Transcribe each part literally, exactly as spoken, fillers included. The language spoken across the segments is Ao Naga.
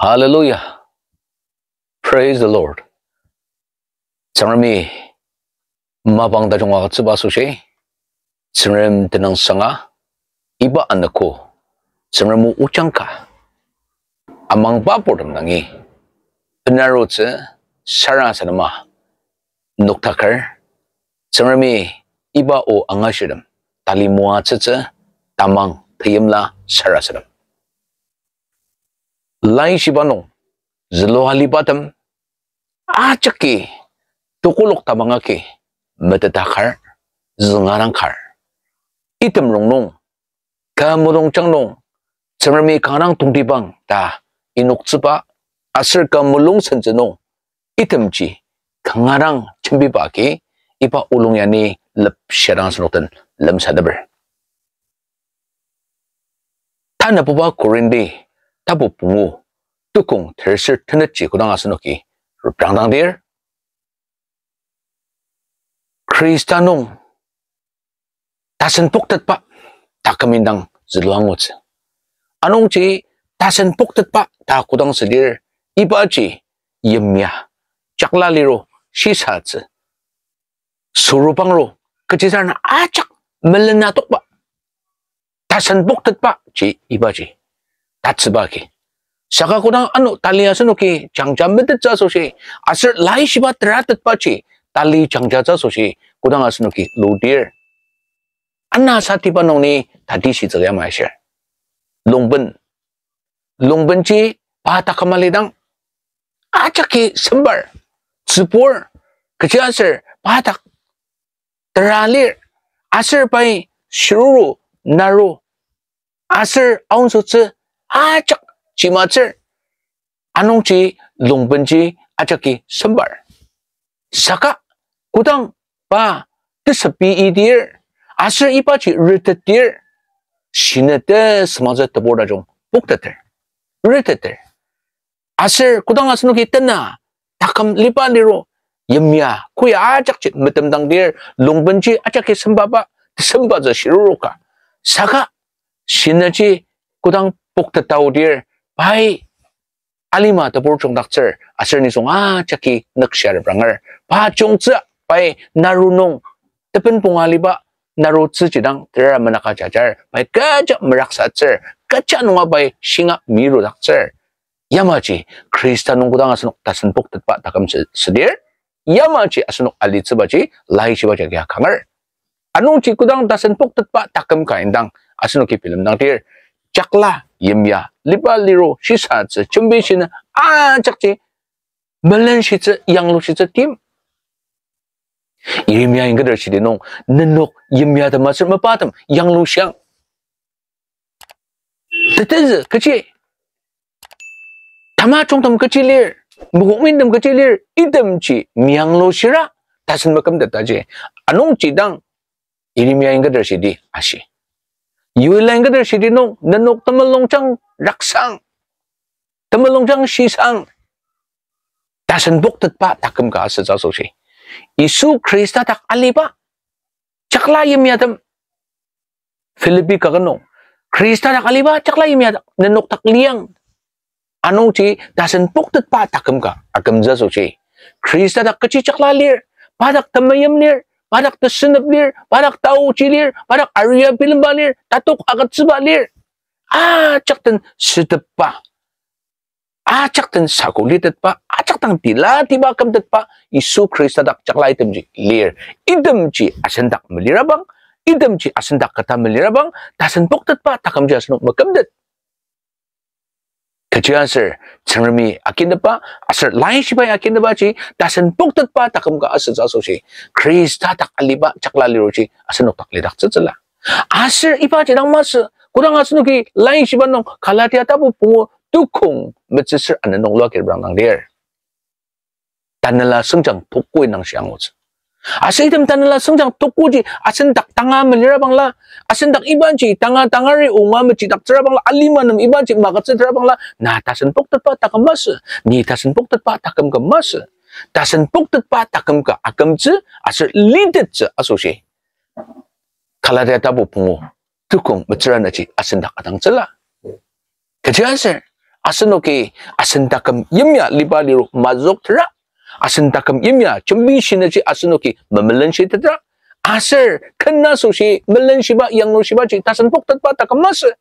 Hallelujah. Praise the Lord. Tsüngremi mapang tajung agütsüba asoshi, Tsüngrem tenüng sanga, iba anogo, Tsüngrem o ojang ka, amangba purtem dangi, benarutsü sarasadema noktaker, Tsüngremi iba o angashidem, tali moatsütsü, tamang teimla sarasadem. Laishiba nung, zülua alibatem, ajaki, tokolok tamang agi, metetakar, züngarangkar. Item rongnung, kü mulungjang nung, Tsüngremi kanga dang tongtibang ta inoktsüba, aser kü mulung sentsü nung, itemji kanga dang jembiba agi, iba olung yani lepshidang asenok den lemsateper. Tanabuba Korinti tapu pungu, tukong terser tenetji kodang asenoki reprangdangdir, Khrista nung tasen poktetba taküm indang zülua angutsü. Anungji tasen poktetba ta kodang südir, ibaji yimya, jakla liro, shisatsü, sorubangro, kechisarena ajak melena tokba. Tasen poktetba ji ibaji tatsüba agi. Saka kodang ano tali asenoki jangja metettsü asoshi, aser laishiba teratetbaji tali jangjatsü asoshi, kodang asenoki ludir, anasatiba nung ni tatishitsü yamai ashir. Longben. Longbenji pa taküm alidang ajaki sembar, tsübur, kechiaser pa dak tera lir, aser pai shiruru, naru, aser aonsütsü ajak chimatsür, anungji longbenji ajaki sembar. Saka kodang pa tesepi idir, aser ibaji retetdir, shinete semangtsü tebur tajung pokteter, reteter. Aser kodang asenoki tena taküm liba liro, yimya koya ajakji metemdangdir, longbenji ajaki sembaba, tesembatsü shiruruka. Saka shineji kodang poktetaudir, pai alima tebur jungdaktsür, aser nisung ajaki nükshia repranger. Pa jungtsü pai naru nung, tepen punga aliba narutsüji dang tera menaka jajar, pai kecha meraksatsür, kecha nunga pai shinga mirudaktsür. Yamaji Khrista nung kodang asenok tasen poktetba taküm sü-, südir, yamaji asenok alitsübaji laishiba jagi akanger. Anungji kodang tasen poktetba taküm ka indang asenoki bilemdangdir, jakla, yimya, liba liro, shisatsü, jembi shina, ajakji melenshitsü, yanglushitsü tim. Yirimia ingketer shidi nung, nenok yimyatem aser mapatem yanglushiang. Tetezü kechi, tamajungtem kechi lir, mokokmintem kechi lir, itemji meyanglushira, tasen makümtetaji. Anungji dang, Yirimia ingketer shidi ashi. Yoela ingketer shidi nung, nenok temulungjang raksang, temulungjang shisang, tasen poktetba taküm ka asütsü asoshi, Yisu Khrista dak aliba jakla yimyatem. Philippi kaket nung, Khrista dak aliba jakla yimya dak nenok dak liang. Anungji tasen poktetba taküm ka akümtsü asoshi, Khrista dak kechi jakla lir, pa dak temeim lir, pa dak tesünep lir, pa dak taochi lir, pa dak aria bilemba lir, tatok agütsüba lir, ajak den sütepba, ajak den saku litetba, ajak dang tila tiba kümtetba, Yisu Khrista dak jakla itemji lir. Itemji asen dak melirabang, itemji asen dak keta melirabang, tasen poktetba takümji asenok mekümtet. Kechiaser, Tsüngremi akintetba, aser laishibai akintetbaji, tasen poktetba taküm ka asütsü asoshi, Khrista dak aliba jakla liroji asenok dak lidaktsütsüla. Aser ibaji dang masü, kodang asenoki laishiba nung Galatia tapu pungu tukong metsüsür ana nung lua kir brang dang lir. Tanela sengjang tokoi nang shi angutsü. Aser item tanela sengjang tokoji asen dak tanga melirabangla, asen dak ibaji tanga tangari onga mechidaktsürabangla, alima nem ibaji magütsüterabangla, na tasen poktetba taküm masü, ni tasen poktetba taküm ka masü. Tasen poktetba taküm ka akümtsü, aser litettsü asoshi, Galatia tapu pungu tukong metsür anaji asen dak atangtsüla. Kechiaser, asenoki asen taküm yimya liba liru mazüktetra, asen taküm yimya jembi shinüji asenoki memelenshitetra, aser ken asoshi melenshiba yanglushibaji tasen poktetba taküm masü.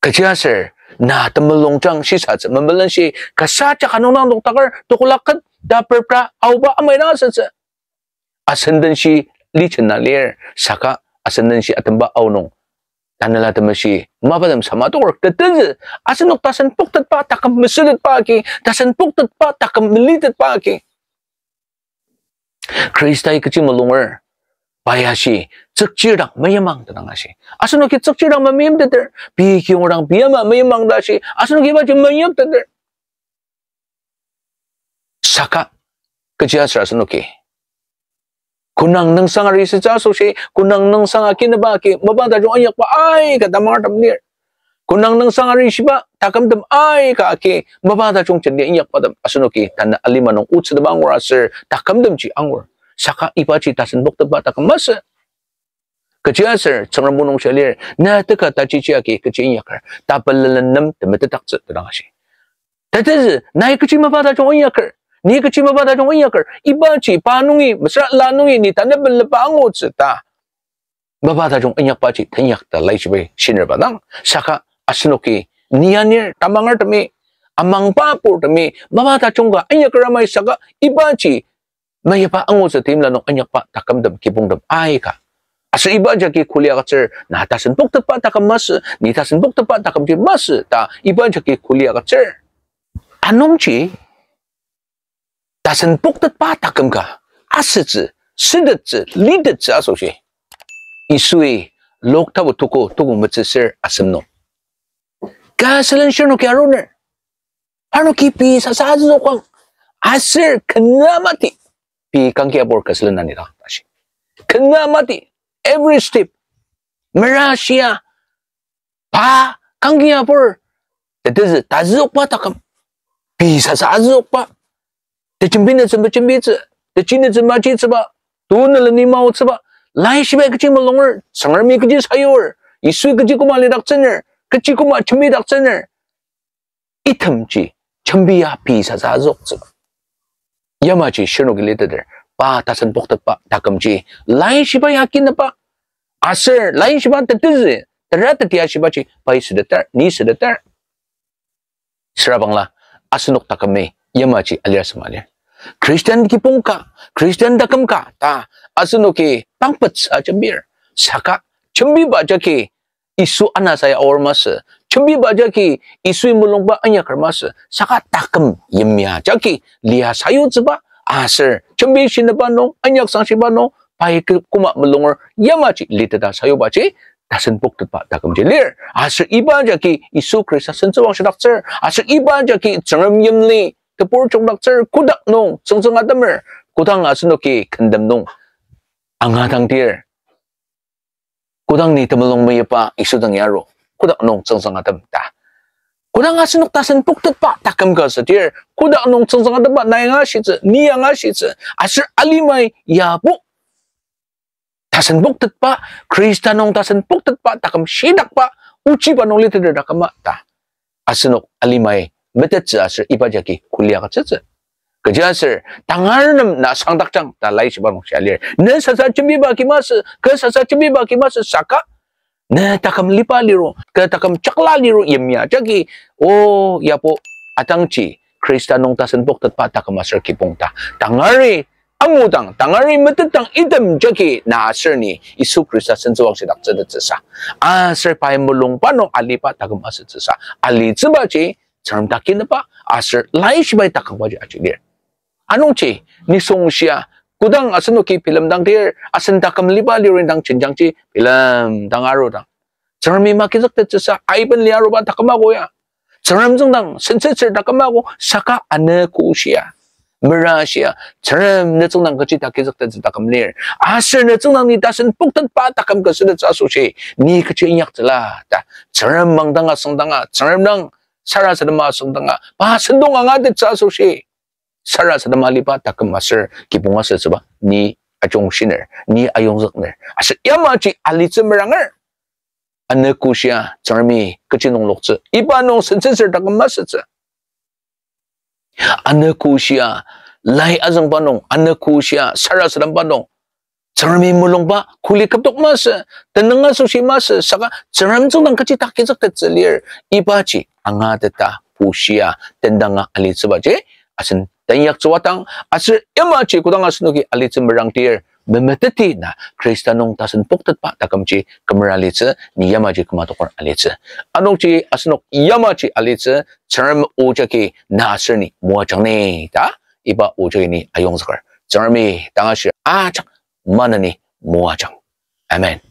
Kechiaser, na temulungjang shisatsü memelenshi, kasa jaka nung nang noktaker, tokolak ket, ta perpra, aoba amai dang asütsü. Asen denshi lichena lir, saka asen denshi atemba aonung. Tanela temeshi, mapatem sama toker tetezü, asenok tasen poktetba taküm mesütetba agi, tasen poktetba taküm melitetba agi. Khristai kechi mulunger, pa ya shi, tsükchir dang meyimang ta dang ashi. Asenoki tsükchir dang memeimteter, pei kiyong dang pei ama meyimang ta shi, asenoki ibaji meyimteter. Saka, kechiaser asenoki, konang nüngsang ari sütsü asoshi, konang nüngsang akinaba agi, mapa tajung inyakba aika tamangertem lir. Konang nüngsang ari shiba takümtem aika agi, mapa tajung jenti inyakbatem asenoki tanü alima nung otsüteba angur aser takümtemji angur. Saka ibaji tasen poktetba taküm masü. Kechiaser Tsüngrem o nung shia lir, na teka tajichi agi kechi inyaker, ta pelelen nem temetetdaktsü ta dang ashi. Tetezü, nai kechi mapa tajung inyaker, ni kechi mapa tajung inyaker, ibaji pa nungi, mesüra la nungi ni tanü pelenba angutsü ta mapa tajung inyakbaji teinyak ta Laishibai shinerba dang. Saka asenoki ni anir tamangertemi, amangba purtemi, mapa tajung ka inyaker amai saka ibaji meyipa angutsü timla nung inyakba takümtem kibongtem aika. Aser iba jagi kuli agütsür, na tasen poktetba taküm masü, ni tasen poktetba takümji masü ta iba jagi kuli agütsür. Anungji, tasen poktetba taküm ka asütsü, sütettsü, litettsü asoshi, Yisui Luk tapu tuko, tuko metsüsür asem nung, ka sülen shirnoki aruner, parnoki pei sasa azüzokang, aser kena mati, pei kangki apur ka sülen anidang ta shi. Kena mati, every step, merashia, pa kangki apur, tetezü tazüokba taküm, pei sasa azüokba, tejembi nütsü mejembitsü, techi nütsü majitsüba, tu nülen ni maotsüba, Laishibai kechi mulunger, Tsüngremi kechi sayur, Yisui kechi koma lidaktsüner, kechi koma jembidaktsüner, itemji jembi ya pei sasa azüoktsüba. Yamaji shirnoki liteter, pa tasen poktetba takümji, Laishibai akinaba, aser Laishiba tetezü, tera teti ashibaji pai süteter, ni süteter. Sürabangla, asenok takümi yamaji alir asem alir. Christian kibong ka, Christian taküm ka ta asenoki pangpetsa jembir. Saka jembiba jagi Yisu anasa ya aor masü. Jembiba jagi Yisui mulungba inyaker masü. Saka taküm yimya jagi lia sayutsüba aser jembi shinüba nung, inyak sangshiba nung, pai ke-, koma mulunger yamaji liteta sayubaji tasen poktetba takümji lir. Aser iba jagi Yisu Khrista sentsüwangshidaktsür, aser iba jagi Tsüngrem yimli tebur jungdaktsür, kotak nung tsüngtsüngatemer, kodang asenoki kendem nung angadangdir, kodang ni temulung meyipa Yisu dang ya aru, kotak nung tsüngtsüngatem ta, kodang asenok tasen poktetba taküm ka südir, kotak nung tsüngtsüngatemba nai angashitsü, ni angashitsü, aser alimai yabo tasen poktetba, Khrista nung tasen poktetba taküm shidakba, ochiba nung liteter taküma ta asenok alimai metettsü aser iba jagi kuli agütsütsü. Kechiaser tangar nem na sangdakjang ta Laishiba nung shia lir. Ne sasa jembiba ki masü, ke sasa jembiba ki masü saka, ne taküm liba liru, ke taküm jakla liru yimya jagi, o yabo, atangji Khrista nung tasen poktetba taküm aser kibong ta tangari angudang, tangari metetdang item jagi na aser ni Yisu Khrista sentsüwangshidaktsütettsüsa, aser pai mulungba nung aliba taküm asütsüsa alitsübaji Tsüngrem takinaba aser Laishibai takangbaji aji lir. Anungji, nisung shia, kodang asenoki bilemdangdir, asen taküm liba liru indang jenjangji bilemdang arudang, Tsüngremi magizüktettsüsa aiben li aruba taküm ako ya. Tsüngrem tsüngdang sentsütsür taküm ako, saka ane ko shia, mera shia, Tsüngrem ne tsüngdang kechi tagizüktettsü taküm lir, aser ne tsüngdang ni tasen poktetba taküm ka sütettsü asoshi, ni kechi inyaktsüla ta Tsüngrem mangdang asüngdanga, Tsüngrem dang sarasadema asüngdanga, pa sentong angatettsü asoshi, sarasadema aliba taküm aser kibong asütsüba ni ajungshiner, ni ayongzükner aser yamaji alitsü meranger. anogo shia Tsüngremi kechi nung loktsü, iba nung sentsüsür taküm masütsü. Anogo shia, lai azüngba nung, anogo shia, sarasademba nung, Tsüngremi mulungba kuli kübok masü, tenüng asoshi masü, saka Tsüngrem tsüngdang kechi takizüktettsü lir, ibaji angateta bushia tendanga alitsübaji asen tenyaktsüwa dang, aser yamaji kodang asenoki alitsü merangdir, memeteti na Khrista nung tasen poktetba takümji kümera litsü, ni yamaji küma tokar alitsü. Anungji asenok yamaji alitsü, Tsüngrem o jagi na aser ni moajang ni ta, iba o jagi ni ayongzüker. Tsüngremi tang ashir ajak maneni moajang. Amen.